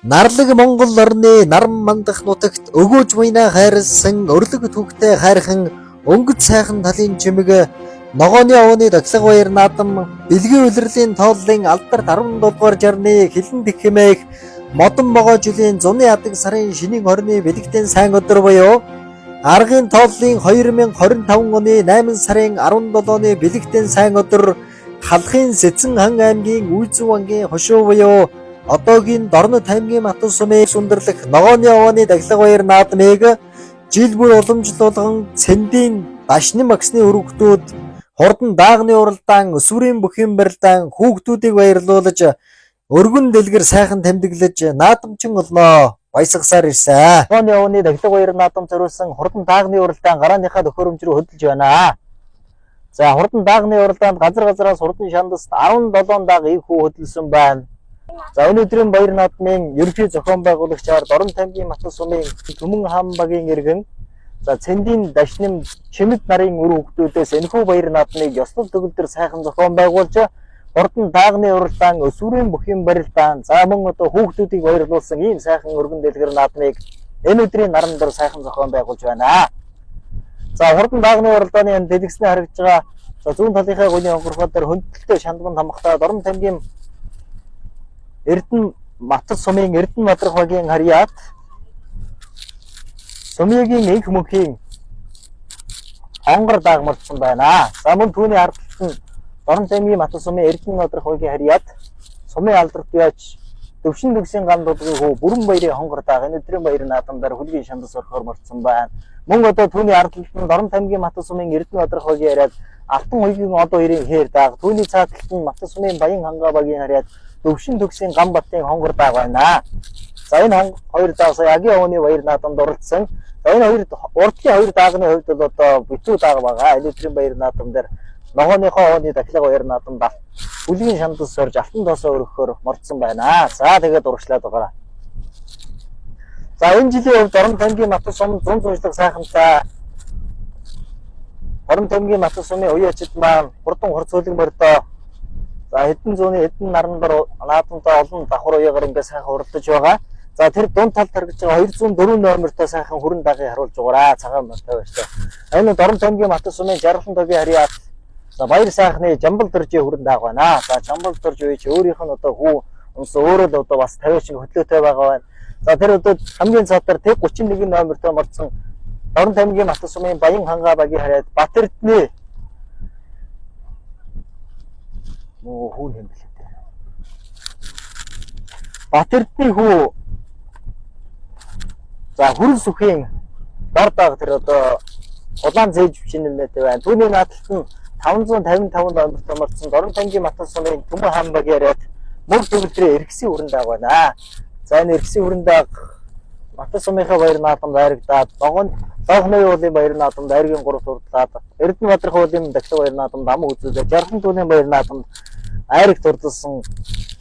Нарлаг Монгол орны наран мандах нутагт өгөөж буйнаа хайрлсан өрлөг түүхтэй хайрхан өнгөц сайхан талын чимэг ногооны овооны дахлага баяр наадам бэлгийн улирлын тооллын алдарт 17 дугаар жарны хилэн дэх хэмээх модон могоо жилийн зуны адаг сарын шинийн 20-ны бэлэгтэн сайн өдөр буюу аргын тооллын 2025 оны 8 сарын 17-ны бэлэгтэн сайн өдөр Халахын Сэцэн хан аймгийн Үйзэн ангийн хошуу буюу одоогийн Дорнод аймгийн Матан сумын сүндэрлэх ногооны овооны дахлага баяр наадмыг жил бүр уламжлуулган Цэндийн Дашним агсны өргөдүүд хурдан даагны уралдаан, өсвөрийн бүхийн барилдаан хүүхдүүдийг баярлуулж өргөн дэлгэр сайхан тэмдэглэж наадамчин олноо баясгасаар ирсэн. Ногооны овооны дахлага баяр наадам зориулсан хурдан даагны уралдаан гарааныхаа төхөөрөмж рүү хөдөлж байна. За, хурдан даагны уралдаанд газар газараас хурдан шандаст 17 дааг их хүү хөдөлсөн байна. За, өнөөдрийн баяр наадмын ерөнхий зохион байгуулагчаар Дорнод аймгийн Матан сумын Түмэн хаан багийн иргэн, за Цэндийн Дашним Чимэд нарын үр хүүхдүүдээс энэхүү баяр наадмыг ёслол төгөлдөр сайхан зохион байгуулж хурдан даагны уралдаан, өсвөрийн бүхийн барилдаан, за мөн одоо хүүхдүүдийг баярлуулсан ийм сайхан өргөн дэлгэр наадмыг энэ өдрийн наран дээр сайхан зохион байгуулж байна. За, хурдан даагны уралдааны энэ дэлгэснээ харагдж байгаа, за зүүн талынхаа гуны онгорхой дээр хөндлөлтөй шандман тамхтай Дорнод аймгийн Эрдэнэ Матас сумын Эрдэнэ Бадрах багийн харьяат Сумыгийн энх мөнхийн хонгор даагмардсан байна. За, мөн түүний ард талд нь Дорнод аймгийн Матас сумын Эрдэнэ Бадрах багийн харьяат сумын алдарт яаж Төвшин төгсийн ган дудгийн хүү Бүрэн баярын хонгор дааг энэ өдрийн баяр наадам дээр хүлгийн шандас орхоор мордсон байна. Мөн одоо түүний ард талд нь Дорнод аймгийн Матас сумын Эрдэнэ Бадрах багийн харьяат Алтан хоёгийн од хоёрын хээр дааг, түүний цаад талд нь Матас сумын Баян хангаа багийн харьяат Төвшин төгсийн ган батын хонгор дааг байна. За, энэ хоёр дааг сая агийн овооны баяр наадамд оролцсон. За, энэ хоёр урдын хоёр даагны хувьд бол одоо битүү дааг байгаа. Энэ өдрийн баяр наадам дээр ногооныхоо овооны дахлага баяр наадамд хүлгийн шандас сорж алтан тоосоо өргөхөөр мордсон байна. За, тэгээд урагшлаад байгаа. За, энэ жилийн хувьд Дорнод аймгийн Матас сум зун зуншлаг сайхантай Дорнод аймгийн Матас сумын уян ачид маань хурдан хурц хөлөг мордоо за хэдэн зууны хэдэн наран дор наадамтай олон давхар уяагаар ингээд сайхан уралдаж байгаа. За, тэр дунд талд харагдж байгаа 204 номертой сайхан хүрэн дагыг харуулж байгаараа цагаан мортой баяртай. Энэ Дорнод аймгийн Матас сумын Жаргалан тогийн харьяат за баяр сайхны Жамбал дөржийн хүрэн дааг байна. За, Жамбал дөрж үеч өөрийнх нь одоо хүү унс өөрөө л одоо бас 50 шиг хөдлөөтэй байгаа байна. За, тэр одоо хамгийн цаатар тэг 31 номертой мордсон Дорнод аймгийн Матас сумын Баян хангаа багийн харьяат Бат Эрдэнэ муу хүүн юм бэлээ. Бат Эрдэнэ хүү за хүрэн сүхийн дор дааг тэр одоо улаан зээж бичин нэмээтэй байна. Түүний наадталт нь 555 номертой мордсон Дорнод аймгийн Матас сумын Түмэн хаан багийн харьяат мөг төгөлдрийн эргэсийн хүрэн дааг байна. За, энэ эргэсийн хүрэн дааг Матас сумынхаа баяр наадамд айрагдаад, ногоон Лоохны уулын баяр наадамд айргийн 3 турдлаад, Эрдэнэ Бадрах уулын дахлаг баяр наадамд ам үзүүлээд, Жархан түүний баяр наадамд айраг турдалсан.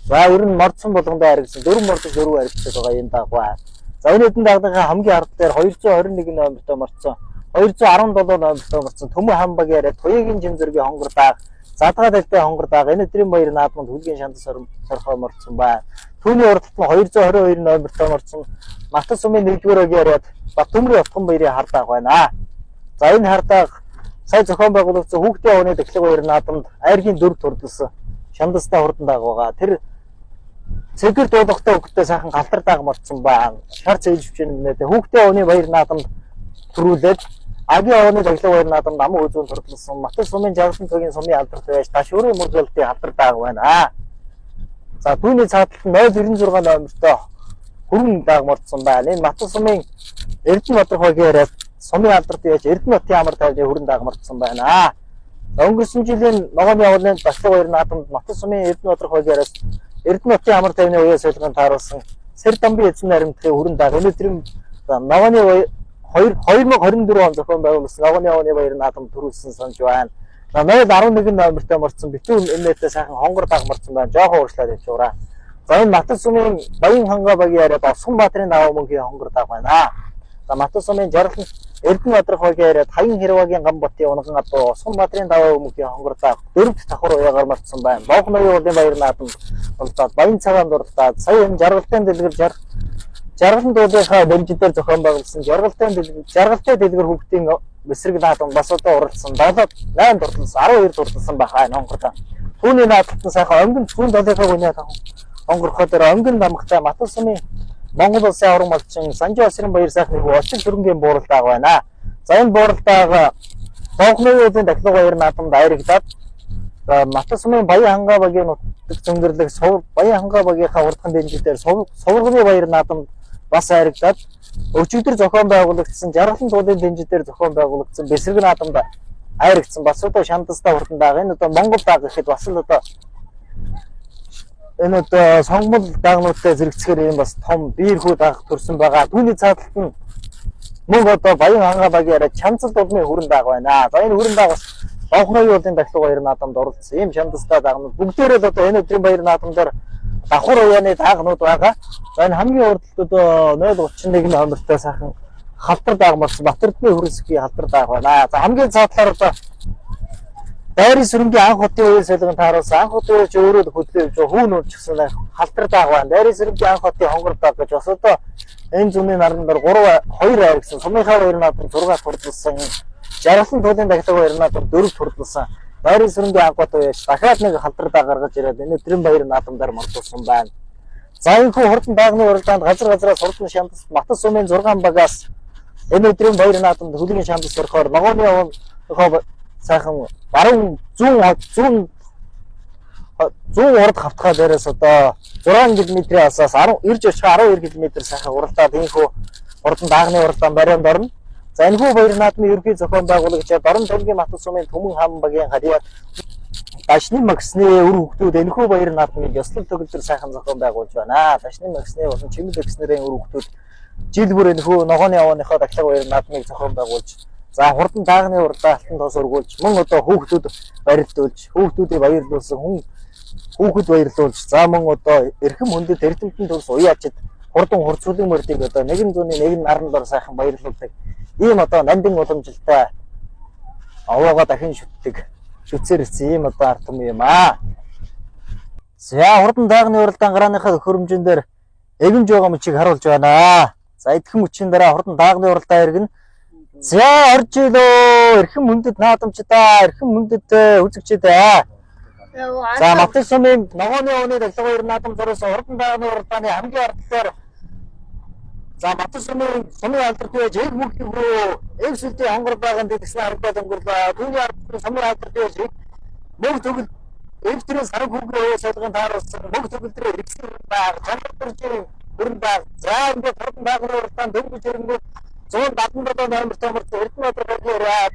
За, ер нь мордсон болгондоо айрагсан. 4 мордож 4 айрагчтай байгаа юм дагваа. За, энэ хэдэн дагныхаа хамгийн ард дээр 221 номертой мордсон, 217 номертой мордсон Төмөн хаан багийн яриад Туяагийн жим зэргийн хонгор дааг, задгаа дэлтэй хонгор дааг энэ өдрийн баяр наадманд хүлгийн шандас сорхоо мордсон байна. Түүний урд талд нь 222 номертой мордсон Матас сумын 1-р багийн яриад Бат-Төмрийн отгон баярын хар дааг байна. За, энэ хар дааг сая зохион байгуулагдсан хүүхдийн овооны дахлага баяр наадамд айргийн 4 турдалсан шандастай хурдан дааг байгаа. Тэр цэгэр дуулахтай хөвгтөө сайхан галтар дааг мордсон байна. Шар цэвж бичэн нэмээд хүүхдийн овооны баяр наадамд төрүүлээд агийн овооны дахлага баяр наадамд ам үзүүн турдалсан Матас сумын жаргалан тогийн сумын алдарт байж Дашуурын мөргөлтийн алдар дааг байна. За, түүний цааталт нь 096 номертой хүрэн дааг мордсон байна. Энэ Матас сумын Эрдэнэ Бадрах багийн яриад сумын алдарт яаж Эрдэнэ батын амар тайвны хүрэн дааг мордсон байна. Өнгөрсөн жилийн ногооны овооны дахлага баяр наадамд Матас сумын Эрдэнэ Бадрах багийн яриас Эрдэнэ батын амар тайвны уяа солигон тааруулсан Сэр дамбын эзэн наримтхын хүрэн дааг энэ өдрийн ногооны 2024 он зохион байгуулсан ногооны овооны баяр наадамд төрүүлсэн санаж байна. За, 011 номертой мордсон битүү эмээтэй сайхан хонгор дааг мордсон байна. Жохон уучлаад явж байгаараа. За, энэ Матас сумын Баян хангаа багийн яриад Осгон Баатрын даваа мөнхийн хонгор дааг байна. За, Матас сумын Жаргалан Эрдэнэ Бадрах багийн яриад Хаян Хэрвагийн ган ботын унган адуу Осгон Баатрын даваа мөнхийн хонгор дааг дөрөвд давхар уяагаар мордсон байна. Лоохны уулын баяр наадамд болдоод Баян цагаан дурлаад сая энэ Жаргалтын дэлгэр Жаргалан дуулынхаа дэмжидээр зохион байгуулсан жаргалтай дэлгэр хүүхдийн эсрэг наадам бас одоо уралдсан 7 8 дурлалсан 12 дурлалсан байхаа энэ онгордоо. Түүний наадтан сайхан онгон цүүн долынхаа гүнээ онгорхоо дээр онгон дамгатай Матан сумын Монгол улсын авраг малчин Санжи Осрын баяр сайхны хүү Очир сүрэнгийн бууралдааг байна. За энэ бууралдааг Тонхны уулын дахлага баяр наадамд айрагдаад Матан сумын Баян хангаа багийн нутаг зөнгөрлөг Баян хангаа багийнхаа урдхан дэмжлэлээр суврганы баяр наадамд бас айрагдаад өчигдөр зохион байгуулагдсан Жаргалан туулын дэмжлэлээр зохион байгуулагдсан бэсрэг наадамд айрагдсан бас одоо шандастай хурдан даг энэ одоо Монгол даг гэхэд бас л одоо энэ одоо сонгомол дагнуудтай зэрэгцэхээр ийм бас том биерхүү даг төрсэн байгаа. Түүний цааталт нь мөн одоо Баян хангаа багийн яриа Чамцал дулмын хүрэн даг байна. За энэ хүрэн даг бас Донхны уулын дахлага баяр наадамд оролцсон ийм шандастай дагнууд бүгдээрээ л одоо энэ өдрийн баяр наадам дээр давхар уяаны дагнууд байгаа. За энэ хамгийн урдд одоо 0.31 номертой сайхан халтар дагмарсан Батэрдний хүрэнсхийн халтар даг байна. За хамгийн цаатлаар одоо Дайрын сүрэнгийн анх хотын үеийн солигон тааруулсан анх хотын үеч өөрөө хөдлөө явж байгаа хүүн уурчсан халтар даг байна. Дайрын сүрэнгийн анх хотын хонгор даг гэж бас одоо энэ зүүнний наран дээр 3 2 айргсан. Сумынхаа баяр наадам 6 турдалсан. Жаргалан туулын дахлага баяр наадам 4 турдалсан. Дайрын сүрэнгийн анх хотын үеч дахиад нэг халтар даг гаргаж ирээд энэ өдрийн баяр наадам дээр мордуулсан байна. За энэхүү хурдан дагны уралдаанд газар газраас хурдан шандас Матан сумын 6 багаас энэ өдрийн баяр наадамд хөлгийн шандас орохоор ногооны яваа сайхан баруун зүүн зүүн урд хавтгай дээрээс одоо 6 км-ийн асаас 10 ирж очих 12 км сайхан уралдаад энэхүү хурдан даагны уралдаан барианд орно. За энэхүү баяр наадмын ерөнхий зохион байгуулагч Дорн тойргийн Матан сумын Түмэн хаан багийн харьяат Дашны Максны үр хүүхдүүд энэхүү баяр наадмыг ёслол төгөлдөр сайхан зохион байгуулж байна. Дашны Максны болон Чимэл Экснэрийн үр хүүхдүүд жил бүр энэхүү ногооны явааныхаа дахлага баяр наадмыг зохион байгуулж за хурдан даагны уралдаа алтан тоос өргүүлж мөн одоо хүүхдүүд барилдуулж хүүхдүүдийг баярлуулсан хүн хүүхэд баярлуулж за мөн одоо эрхэм хүндэт эрдэмтэн төрс уяачид хурдан хурцлын мөрдийг одоо нэгэн зууны нэгэн наран дор сайхан баярлуулдаг ийм одоо нандин уламжилтай овоогоо дахин шүтдэг шүтсээр ирсэн ийм одоо ард түмэн юм аа. За хурдан даагны уралдаан гарааныхаа хөрөмжөн дээр эгэмж байгаа мөчийг харуулж байна. За эдхэн мөчийн дараа хурдан даагны уралдаа иргэн. За орж илөө эрхэм хүндэт наадамчдаа эрхэм хүндэт үзэгчид ээ. За Матан сумын ногооны ууны дахлага хоёр наадам зураас хурдан даагны уралдааны хамгийн ард дээр за Матан сумын сумын алдарт байж эг мөнхийн хүү эг сүлдийн хонгор байган дэлгэсэн харагдаад өнгөрлөө. Түүний ард сумын алдарт байж мөг төгөл эвтрийн сараг хүүгийн өө солигон тааруулсан мөг төгөлдрийн эргэсэн баг чанар төржийн бүрэн баг. За ингээд хурдан даагны уралдаан дөнгөж ирэнгүүт 177 номер томорт Эрдэнэ багийн яриад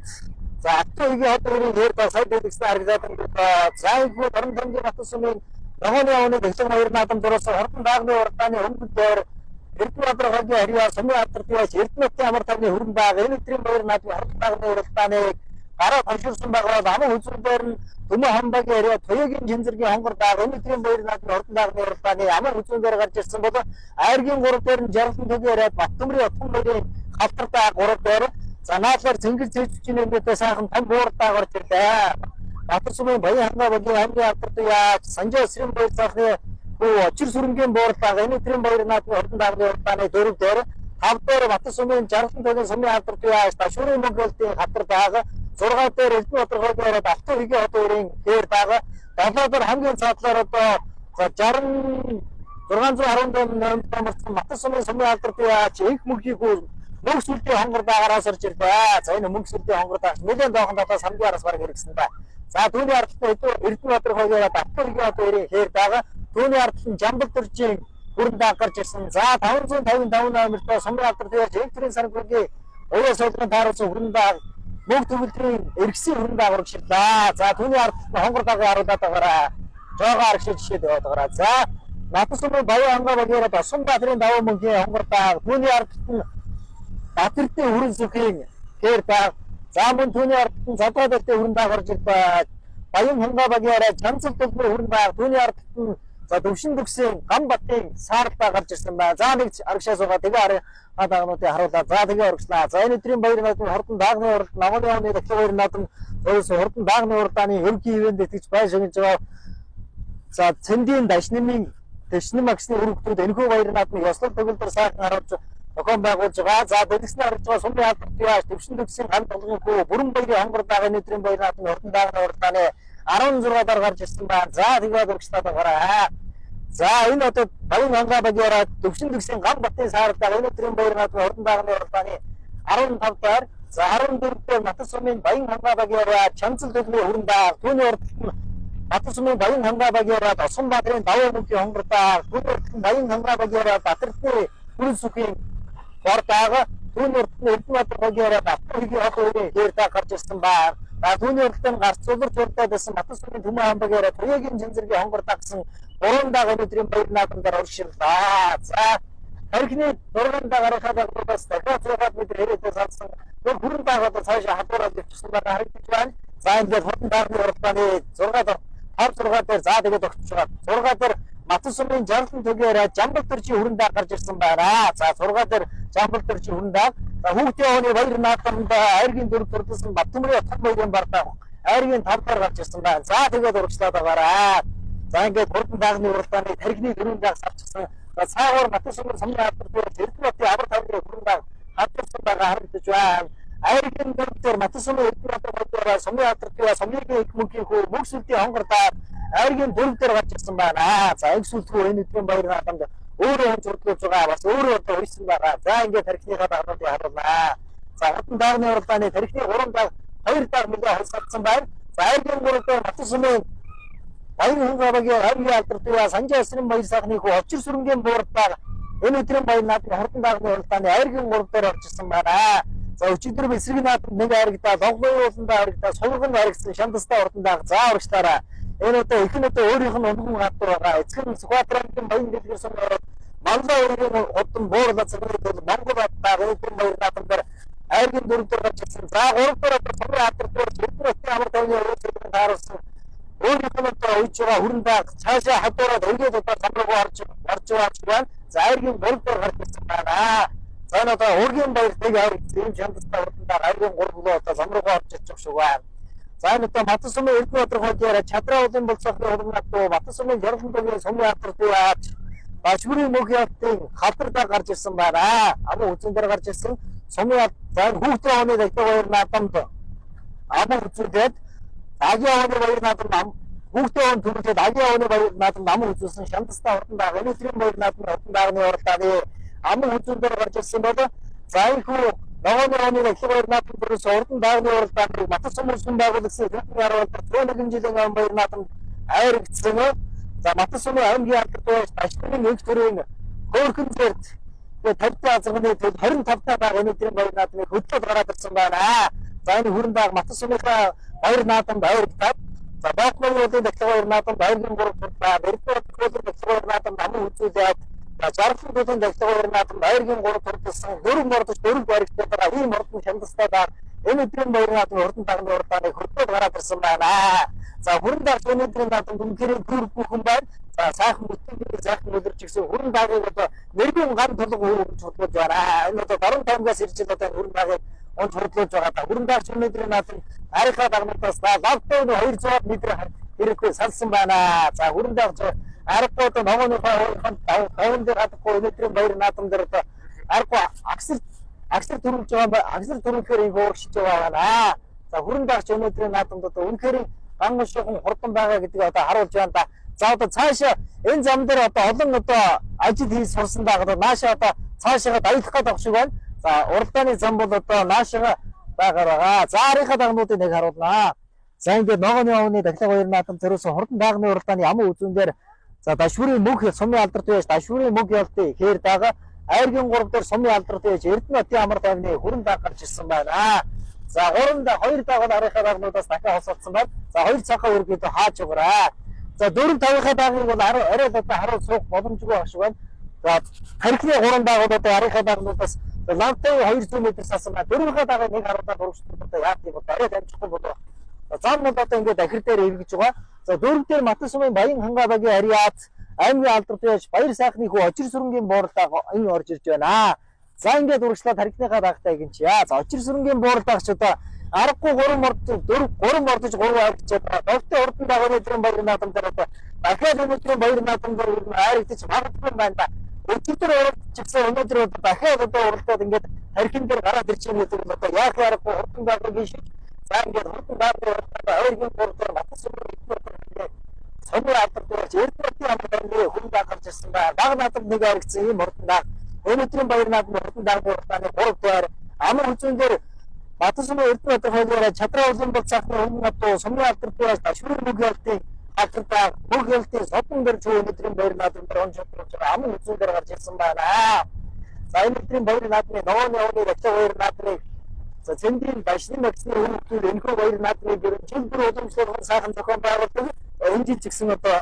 за Алтан үеийн хот өрийн хээр ба сая дэлгэсэн харагдаад өнгөрлөө. За энэхүү Дорн тойргийн Батан сумын ногооны явны дэлгэн хоёр наадам зураас хурдан даагны уралдааны өмнө дээр Эрдэнэ хогийн харьяа сумын алдарт яаж Эрдэнэтийн амар тавны хүрэн баг энэ өдрийн баяр наадмын хурдан даагны уралдааныг гараа томшруулсан байгаа бол аман хүзүүр дээр нь Төмөн хамбагийн харьяа Туяагийн Чинзэргийн хонгор даг энэ өдрийн баяр наадмын хурдан даагны уралдааны аман хүзүүн дээр гарч ирсэн бол айргийн 3 дээр нь Жаргалан төгийн харьяа Баттөмрийн Отгон хоёрын халтар даг 3 дээр за наадлаар Цэнгэл цээжчийн нэмгүүтэй сайхан том буур даг орж ирлээ. Батар сумын Баян хангаа багийн хамгийн алдарт яаж Санжаа Сэрэн баяр цаахны хүү Очир сүрэнгийн буурлага энэ өдрийн баяр наадмын хурдан даагны уралдааны 4 дээр 5 дээр Батар сумын Жаргалан төгийн сумын алдарт яаж Дашуурын Монголын хатар даг 6 дээр Эрдэнэ Бадархойд ороод Алтан хэгийн хот өөрийн дээр даг 7 дээр хамгийн цаадлаар одоо за 60 617 номерцсон Батар сумын сумын алдарт яаж инх мөнхийн хүү мөнх сүлдийн хонгор даагараас орж ирлээ. За энэ мөнх сүлдийн хонгор даагч нэлээд доохон дотоос хамгийн араас бараг хэрэгсэн ба. За түүний ард нь Эрдэнэ Бадархойд ороод Алтан хэгийн хот өөрийн хээр даг түүний ард нь Жамбал дөржийн бүрэн даг гарч ирсэн. За 555 номертой сумын алдарт яаж Энтрийн саргуугийн уяа суулгын тааруулсан хүрэн даг мөнх төгөлдрийн эргэсийн хүрэн даг урагширлаа. За түүний ард нь хонгор дагийг харуулад байгаараа. Жогоо арагшиж жишээд яваад байгаараа. За Натан сумын Баян хангаа багаараа Досгон Баатрын давуу мөнхийн хонгор даг түүний ард нь Батэрдийн хүрэн сүхийн хээр даг. За мөн түүний ард нь Задгаа дэлтэй хүрэн даг орж ирлээ. Баян хангаа багаараа Чанцал төлбөр хүрэн даг түүний ард нь за Төвшин төгсийн Гам Батын саарлаа гарч ирсэн байна. За нэг арагшаа суугаа тэгээ арга дагнуудыг харуулаа. За тэгээ оргичлаа. За энэ өдрийн баяр наадмын хурдан даагны уралд ногооны орны дахлага баяр наадам зураас хурдан даагны уралдааны ерөнхий ивэнд итгэж бай шагнаж байгаа. За Цэндийн Дашнамын Тэшнэн магсны өргөдүүд энэхүү баяр наадмыг ёслол төгөлдөр сайхан харуулж зохион байгуулж байгаа. За дэлгэснээ харж байгаа сумын алдарт яаш төвшин төгсийн ган толгын хүү бүрэн баярын хонгор дагаа өнөөдрийн баяр наадмын хурдан даагны уралдааны 16 дараа гарч ирсэн байна. За тэгээд урагшлаад байгаарай. За энэ одоо Баян хангаа багаараа төвшин төгсийн ган батын саардаг өнөөдрийн баяр наадмын хурдан даагны уралдааны 15 дахь, за 14 дээр Матас сумын Баян хангаа багаараа Чанцал төлмийн хүрэн дааг, түүний урд нь Батар сумын Баян хангаа багаараа Досгон Баатрын давуу мөнхийн хонгор дааг, түүний урд нь Баян хангаа багаараа Батэрдний бүрэн сүхийн бор дааг, түүний урд нь Эрдэнэбаатар багаараа Батар хэгийн хот өөрийн хээр дааг гарч ирсэн байна. За түүний урд нь гарц суларч урдаад байсан Батар сумын Түмэн хаан багаараа Туяагийн Жинзэргийн хонгор дагсан гурван дааг өнөөдрийн баяр наадам дээр орширлаа. За тархины 6 дааг гарахаа дагуулаас дахиад 6 метр хэрээдээ салсан нөр хүрэн дааг одоо цаашаа хадуураад явчихсан байгаа харагдаж байна. За ингээд хурдан даагны уралдааны 6 5 6 дээр за тэгээд огтж байгаа. 6 дээр Матан сумын Жарлан төгөөрэ Жамбал төрчийн хүрэн дааг гарч ирсэн байна. За 6 дээр Жамбал төрчийн хүрэн дааг. За хүүхдийн оны баяр наадамд айргийн дөрөв турласан Баттүмрийн том баярын бардаа айргийн 5 дээр гарч ирсэн байна. За тэгээд урагшлаад байгаарай. За ингээд хурдан даагны уралдааны тархины дөрвөн дааг савчихсан. За цаагаар Батар сумын сумын алдар дээр Эрдэнэбатын авар таврын хүрэн дааг хадгалсан байгаа харагдаж байна. Айргийн дөрөв дээр Батар сумын Эрдэнэбатын баяраа сумын алдар дээр сумын их мөнхийн хүү мөнх сүлдийн хонгор дааг айргийн дөрөв дээр гарч ирсэн байна. За их сүлдгүү энэ өдрийн баяр наадамд өөрөө хонж хурдлуулж байгаа. Бас өөрөө одоо уйсан байгаа. За ингээд тархиныхаа дагнуудыг харуулнаа. За хурдан даагны уралдааны тархины 3 дааг 2 дааг нэлээд холсолдсон байна. За айргийн дөрөв дээр Батар сумын Баян хөнгө авгийн алдар дүү Санжаа эсрэн баяр сайхны хүү очир сүрэнгийн буурдаар энэ өдрийн баяр наадмын хурдан даагны уралдааны айргийн 3 дээр орж ирсэн байна. За өчигдөр эсрэг наадманд нэг айрагдаа, лонглын ууландаа айрагдаа, сувган айрагдсан шандастай хурдан дааг за урагшлаараа. Энэ одоо их нь одоо өөрийнх нь унган гадуур байгаа. Эцэг нь Сүхбаатар аймгийн Баян дэлгэр сум ороод Маллаа өргийн хурдан буурлаа цагны тул Монгол дааг энэ өдрийн баяр наадам дээр айргийн 4 дээр гарч ирсэн. За 3 дээр одоо сумын алдар дүү Эрдэнэ амар тайвны уран цэцэн тааруулсан өөрийнх нь одоо уйж байгаа хүрэн дааг цаашаа хадуураад өргөөд одоо зам руу орж байгаа юм байна. За айргийн 3 дээр гарч ирсэн байна. За энэ одоо ургийн баяр нэг айраг ийм шандастай хурдан дааг айргийн 3 руу одоо зам руу орж ирчих шиг байна. За энэ одоо Батар сумын Эрдэнэбаатар хойдоор Чадраа уулын болцоохны хурдан дуу Батар сумын Жаргалан төвийн сумын алдар дүү аач Башмөрийн мөх яалтын халдар дааг гарч ирсэн байна. Аман үзэн дээр гарч ирсэн сумын за хүүхдийн оны дахин баяр наадамд аман үзүүлээд агийн оны баяр наадамд хүүхдийн он төрүүлээд агийн оны баяр наадамд аман үзүүлсэн шандастай хурдан дааг өнөөдрийн баяр наадмын хурдан даагны уралдааны аман үзүүн дээр гарч ирсэн бол за энэ хүү ногооны оны дахин баяр наадам төрөөс урдан даагны уралдааныг Батар сум сүм байгуулагчсан хүүхдийн харуулдар 101 жилийн он баяр наадамд айрагдсан. За Батар сумын аймгийн алдар дуу Башмарын энх төрийн хөөрхөн зэрд тэгээ 50 азарганы төл 25 та дааг өнөөдрийн баяр наадмыг хөдлөд гараад ирсэн байна. За энэ хүрэн дааг Батар сумынхаа баяр наадамд айрагдаад за Баатмын уулын дахлага баяр наадамд айргийн 3 турлаа. Эрдэнэбаатар уулын дахлага баяр наадамд аман үзүүлээд за Жаргалан уулын дахлага баяр наадамд айргийн 3 турласан дөрөв мордож дөрөв баригдаад байгаа ийм мордон хямдастай дааг энэ өдрийн баяр наадмын хурдан дагны уралдааныг хөдлөд гараад ирсэн байна. За хүрэн дааг өнөөдрийн наадамд үнэхээр гүр бүхэн байна. За сайхан бүтэн сайхан өдөрч гисэн хүрэн даагийг одоо нэргүүн ган тулга хөрөмж худлуулж байна. Энэ одоо Дорн таймгаас ирж одоо хүрэн даагийг унж худлуулж байгаа да. Хүрэн даагч өнөөдрийн наадам арийнхаа дагнуудаас лавтай 200 метр хэрэггүй салсан байна. За хүрэн даагч аргагүй одоо ногооныхоо хоёрхан таван дээр хадахгүй өнөөдрийн баяр наадам дээр одоо аргагүй агсар төрүүлж байгаа агсар төрүүлэхээр их ууршиж байгаа байна. За хүрэн даагч өнөөдрийн наадамд одоо үнэхээр ган шухан хурдан байгаа гэдгийг одоо харуулж байна да. За одоо цаашаа энэ зам дээр одоо олон одоо ажил хийж сурсан даа одоо наашаа одоо цаашаа аялах гэдэг шиг байна. За уралдааны зам бол одоо наашаа байгаар байгаа. За арийнхаа дагнуудыг нэг харуулнаа. За ингээд ногооны овны дахлага хоёр наадам зориулсан хурдан даагны уралдааны яман үзүүн дээр за Дашвүрийн мөнх сумын алдарт байж Дашвүрийн мөнх ялтын хээр даага айргийн 3 дээр сумын алдарт байж Эрдэнэ хотын амар тайвны хүрэн дааг гарч ирсэн байна. За 3 да 2 дааг арийнхаа дагнуудаас дахиад хосолцсон байна. За 2 цагаа өргөдөө хааж өгөрэй. За 4 5-ынхаа даагыг бол арай л одоо харуул суух боломжгүй байх шиг байна. За тархины 3 даагууд одоо арийнхаа дагнуудаас лавтай 200 м салсан байна. 4-ийнхаа даагийг нэг харуулаад урагшлах одоо яах юм бол арай дамжихгүй болоо. Зам бол одоо ингээд ахир дээр эргэж байгаа. За 4 дээр Матан сумын Баян хангаа багийн Ариат аймгийн алдар дууяж баяр сайхны хүү очир сүрэнгийн бууралдааг энэ орж ирж байна. За ингээд урагшлаад тархиныхаа даагтай гинч яа. За очир сүрэнгийн бууралдаагч одоо аргагүй 3 мордож 4 3 мордож 3 авчиж байгаа. Довтой урдан дагууны дөрөн баяр наадам дээр одоо Дахиад өнөөдрийн баяр наадам дээр ер нь айрагдаж магадгүй юм байна да. Өчигдөр уралдчихсан, өнөөдөр одоо дахиад одоо уралдаад ингээд тархин дээр гараад ирж байгаа гэдэг нь одоо яах аргагүй хурдан даагыг шиж. За ингээд хурдан даагын уралдаанд ойргийн 3 дээр Батар сумын ингээд сумын алдар дээр Эрдэнэтийн амар дээр хүн даг гарч ирсэн ба баг наадам нэг айрагдсан ийм хурдан даг. Өнөөдрийн баяр наадам хурдан даагын уралдааны 3 дугаар амар хүзүүн дээр Батар сумын Эрдэнэ баатар чадраа улам бол цаахны өмнө одоо сумын алдар дээр Ташврын мөг ялтын алдар даг мөг ялтын содон дээр ч өнөөдрийн баяр наадам дээр он чадвар аман хүзүүн дээр гарч ирсэн байна. За энэ өдрийн баяр наадмын ногооны овны ракета баяр наадмыг за цэндийн дашны магсны хүүхдүүд энэхүү баяр наадмыг ер нь жил бүр уламжлалт сайхан зохион байгуулдаг. Энэ жил ч гэсэн одоо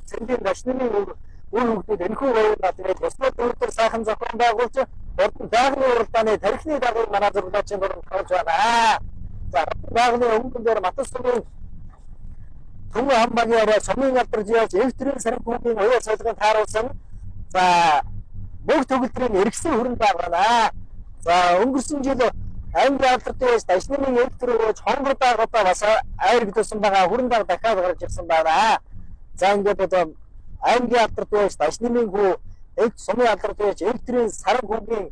цэндийн дашны үр хүүхдүүд энэхүү баяр наадмыг бусдад өнөөдөр сайхан зохион байгуулж хурдан даагны уралдааны тархины дагуу манай зурлаачийн дуранд тавьж байна. За даагны өнгөн дээр Батар сумын Түмэн хамбагийн орой сумын алдар жияж эвтрийн сархүүгийн уяа солигын тааруулсан за мөг төгөлдрийн эргэсэн хүрэн даг байна. За өнгөрсөн жил аймгийн алдар дээрс дашнымын эвтер өгөөж хонгор даг одоо бас айрагдсан байгаа, хүрэн даг дахиад гарч ирсэн байна. За ингээд одоо аймгийн алдар дээрс дашнымын хүү эв сумын алдар дээрс эвтрийн сархүүгийн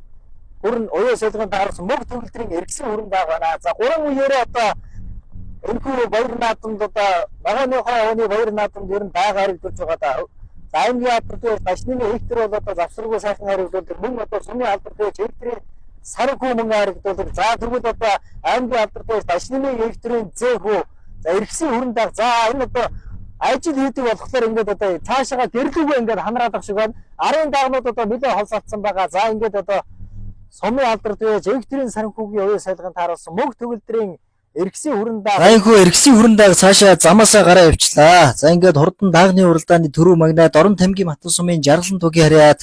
хүрэн уяа солигын тааруулсан мөг төгөлдрийн эргэсэн хүрэн даг байна. За гурван үеэрээ одоо энэхүү баяр наадамд одоо ногооныхоо овны баяр наадамд ер нь даг харагдуулж байгаа да. За аймгийн алдар дээр дашны эвтер бол одоо завсаргүй сайхан харагдуулдаг. Мөн одоо сумын алдар дээр эвтрийн сархүү мөн харагдуулдаг. За тэгвэл одоо аймгийн алдар дээр дашны эвтрийн зэхүү за эргэсэн хүрэн даг. За энэ одоо ажил хийдэг болохоор ингээд одоо цаашаага гэрлүүгээ ингээд ханраад ах шиг байна. Арын дагнууд одоо нэлээд холсолцсон байгаа. За ингээд одоо сумын алдар дээр эвтрийн сархүүгийн уяа сайлган тааруулсан мөг төгөлдрийн эргэсэн хүрэн даг. За энэхүү эргэсэн хүрэн даг цаашаа замаасаа гараа явчлаа. За ингээд хурдан даагны уралдааны түрүү магнаа Дорн тамгийн Батар сумын Жаргалан тугийн харьяат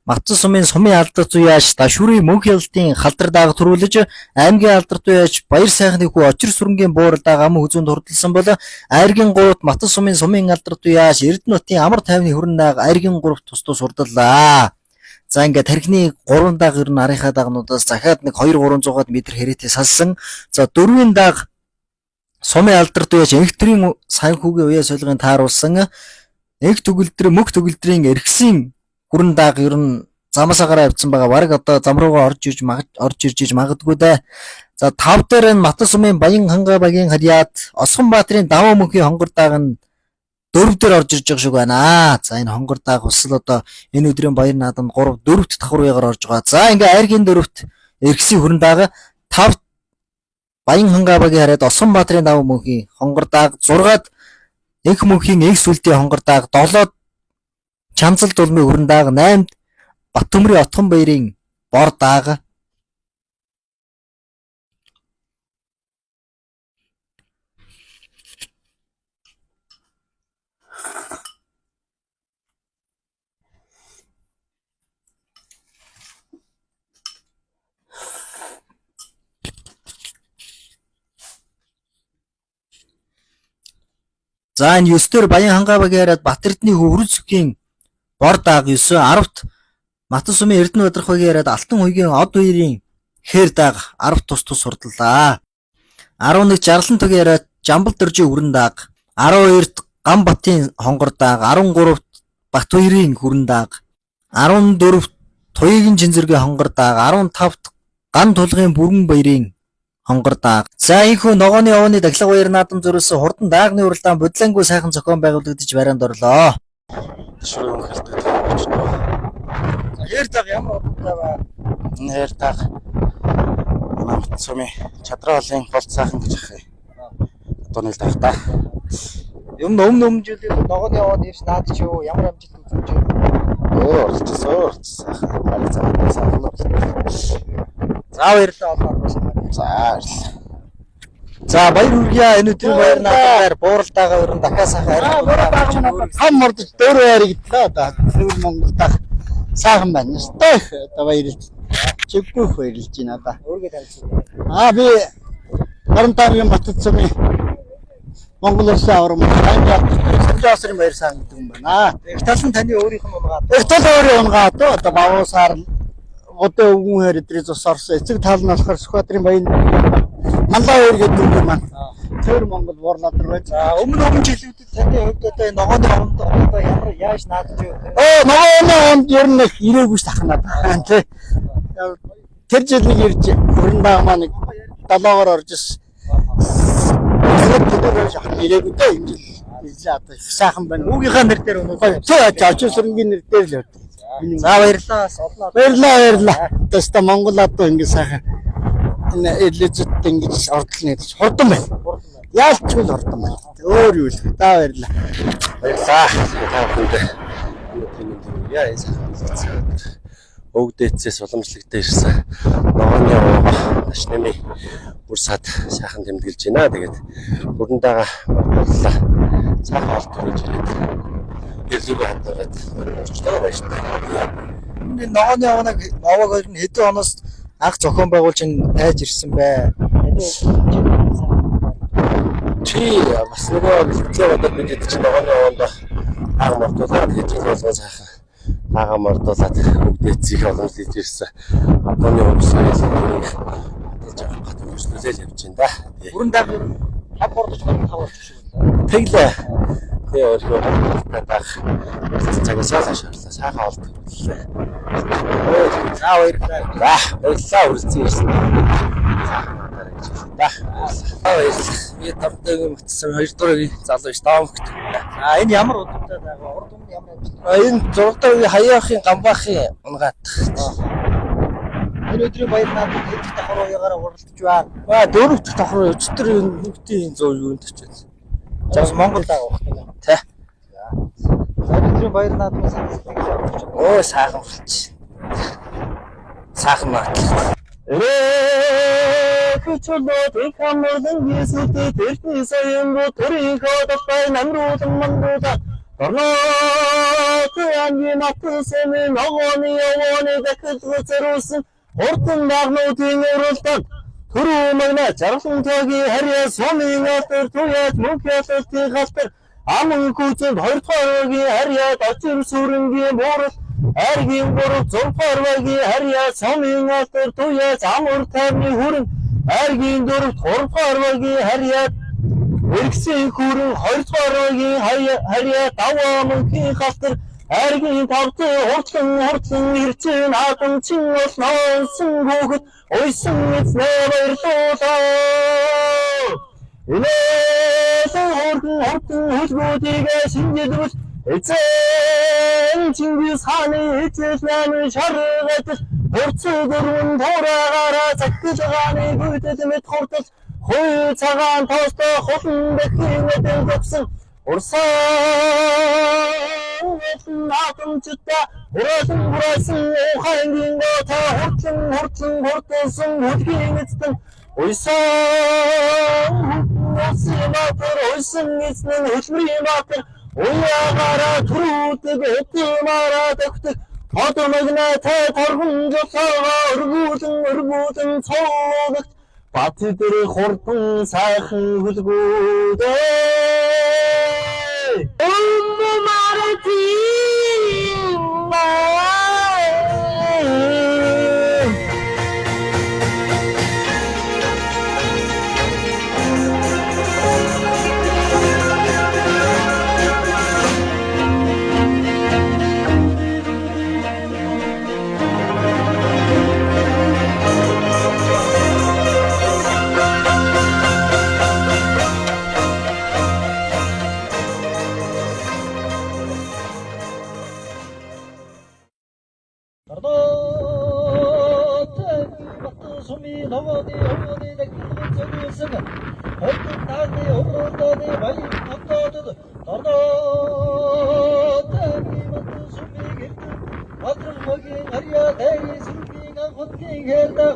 Батар сумын сумын алдар зуяаш Дашүрийн мөнх ялтын халдар дааг төрүүлж аймгийн алдар зуяаш баяр сайхны хүү очир сүрэнгийн буурал дааг ам хүзүүнд хурдалсан бол айргийн 3-т Батар сумын сумын алдар зуяаш Эрдэнэ хотын амар тайвны хүрэн дааг айргийн 3-т тус тус хурдаллаа. За ингээд тархины 3 дааг ер нь арынхаа дагнуудаас захиад нэг 2 300 метр хэрээтэй салсан. За дөрвийн дааг сумын алдар дуяаж энхтрийн санхүүгийн уяа солигын тааруулсан энх төгөлдөр мөх төгөлдрийн эргэсийн хүрэн дааг ер нь замаасаа гараа явцсан байгаа. Бараг одоо зам руугаа орж ирж орж ирж иж магадгүй дээ. За тав дээр нь Батар сумын Баян ханга багийн харьяат Осгон баатрын даваа мөнхийн хонгор дааг нь дөрөв дээр орж ирж байгаа шиг байна. За энэ хонгор дааг бас л одоо энэ өдрийн баяр наадам 3 дөрөвт давхар үегаар орж байгаа. За ингээ айргийн дөрөвт эргэсийн хүрэн дааг, тавт Баян ханга багийн харьяат Осгон баатрын даваа мөнхийн хонгор дааг, 6-ад энх мөнхийн энх сүлдийн хонгор дааг, 7-д Чамзал дулмын хүрэн дааг, 8-д Бат төмрийн Отхон баярын бор дааг. За энэ 9 дээр Баян ханга багийн харьяат Бат Эрдэнийн хөрөн сүхийн бор дааг 9, 10-т Матан сумын Эрдэнэ бадрах багийн харьяат Алтан хуйгийн од хоёрын хээр дааг 10 тус тус хурдлаа. 11 Жарлан тугийн харьяат Жамбал дөржийн хүрэн дааг, 12-т Гам батын хонгор дааг, 13-т Бат хоёрын хүрэн дааг, 14-т Туяагийн Чинзэргийн хонгор дааг, 15-т Ган тулгын Бүрэн баярын хонгор дааг. За энэхүү ногооны овны дахлага баяр наадам зөрүүлсэн хурдан даагны уралдаан бодлонгуй сайхан зохион байгуулагдаж барианд орлоо. Шүрэн хэлдэг очно. За хэр даг ямар одтой ба? Энэ хэр даг манай Батар сумын чадраа олон болт сайхан гэж ах юм. Одоо нэг даг та. Өмнө өмнө жилийн ногооны овонд ирж наад чи юу ямар амжилт үзүүлж байна? Өөр оролцсон, өөр сайхан. Бараг цаахан сайхан оролцсон. За баярлалаа олон орсон. За баярлалаа. За баяр хүргье. Энэ өдрийн баяр наадмаар бууралдаага ер нь дахиад сайхан арай. Хам мордож дөөрөө яригдлаа одоо Цэвэр Монгол дах сайхан байна. Ёстой их одоо баярлж. Чиггүй их баярлж байна одоо. Өөргөө танилцуулъя. Аа би Баруун Батар сумын Монгол улсын авар Санжаасрын баяр сайн гэдэг юм байна. Их тал нь таны өөрийнх нь унгаад. Их тал өөрийн унгаад одоо бавуусаар одоо өвгөн хээр эдрээ зус орсон. Эцэг тал нь болохоор Сүхбаатарын баян Маллаа хоёр гэдэг юм байна. Цэвэр Монгол буурлаадар байж. За өмнө өмнө жилүүдэд таны хувьд одоо энэ ногооны овонд одоо Яаж наадж юу? Оо, ногооны онд ер нь их ирээгүй ш тахна. Тэ. Тэр жил нэг ирж хөрөн даага маань нэг долоогоор орж ирсэн. Тэгээд тэр жил ирээгүй дээ энэ жил ирлээ одоо их сайхан байна. Хүүгийнхаа нэр дээр өнөө. Гоё. Тэ очив сүрэнгийн нэр дээр л явдаг. За баярлалаа. Бас олон Баярлалаа, баярлалаа. Тэстэ Монгол одоо ингэ сайхан энэ элизэт ингэж ордол нэгдэж хурдан байна. Яалч үл хурдан байна. Өөр юу л. За баярлалаа. Баярлалаа. Та бүхэнд өнөөдрийн мэндийг хүргье. Энэ сайхан бэлгэцсэн өдөр. Өвгдээцээс уламжлагдсан ирсэн ногооны ууга Дашнамын бүр сад сайхан тэмдэглэж байна. Тэгээд бүрэндаага мордууллаа. Сайхан олд төрүүлж ирээд гэрлүүгээ хандаад орчлоо баяртай. Энэ ногооны овног овоог ер нь хэдэн оноос анх зохион байгуулж энэ тайж ирсэн бэ? Чи бас нөгөө бэлтгэлээ бодоод бид хэд чинь ногооны овоонд аг мордуулаад тэгээд жил болгон сайхан ага мордуулаад өвгдээцийг уламжлаж ирсэн. Одооны өмсгөл тэрийг хадгалж авах гат хөрслүүлэл явж байна да. Тэгээ. Бүрэн дааг ер нь 5 хурдж 25 орчих шиг байна. Тэглээ. Тэгээ өөрийгөө хурдтай даах үлдсэн цагаас л хашаарлаа. Сайхан олд төрүүллээ. За баярлалаа. За, баярлалаа үргэлжлэн ирсэн. Сайхан надаарай гэж хэлээ да. Баярлалаа. Баярлалаа. Би тавтайгийн матсан 2 дугаар үеийн залуу ш даамгт. За энэ ямар удамтай байгаа? Урд өмнө ямар амжилт? Энэ 6 дахь үеийн хаяахын гамбаахын унгаад. Энэ өдрийн баяр наадманд хэд их давхар уяагаараа уралдаж байна. Аа дөрөв дэх давхар өчтөр энэ хүүхдийн 100 юунд очив. За бас Монгол даага байх тийм үү? Тэ. За энэ өдрийн баяр наадмын санал сэтгэл авч байна. Өө сайхан болчих. Сайхан наадлаа. Хүчлүүд их амарлан Есүстэй тэрний саянгу төрийн хотолтой намруулан мандуула Дорнот ангийн атсаны ногооны явооны дахилга зориулсан хурдан дагнуудын уралдаан түрүү магна жаргалан тоогийн харьяа сумын алтар туяат мөнх ялалтын галтар аман хүчинд 2 дугаар багийн харьяа дочир сүрэнгийн буурал аргийн 3 6 дугаар багийн харьяа сумын алтар туяат амар тайвны хүрэн аргийн 4 3 дугаар багийн харьяа Эргэсэн хүрэн 2 дугаар багийн харьяа даваа мөнхийн галтар аргийн 5 дахь хурдлан хурдлан ирчин хаадамчин бол ноонсон хүүхэд уйсан эзнээ баярлуулаа. Инээлэн хурдан хурдан хөлгүүдийг шинжилвэл эзэн Чингис хааны эзэл найман шаргадал хурцсан дөрвөн туураагаараа захилгааны гүйдэл мэд хурдал хүй цагаан тоостой хулан дахин өдөн төгсөн урсан наадамчтай хураасан хураасан ухаангийн гота хурдлан хурдлан хурдсан хүлгийн эцдэн уйсан усын баатар уйсан эзэн хөлмрийн баатар уяагаараа түрүүдэг өдөрмаараа төгтөг тод магна тай торгон жолоогоо өргүүлэн өргүүлэн цоологт бат дээр хурдан сайхан хөлгүүдээ Өмнө Дорнот Бат сумын ногооны овооны дахилгын зориулсан хурдан дагны уралдааны баяр тогтоодод Дорнот аймгийн Бат сумын эрдэм Бадрах могийн харьяа дайрын сүргийн анхудгийн хээрдэг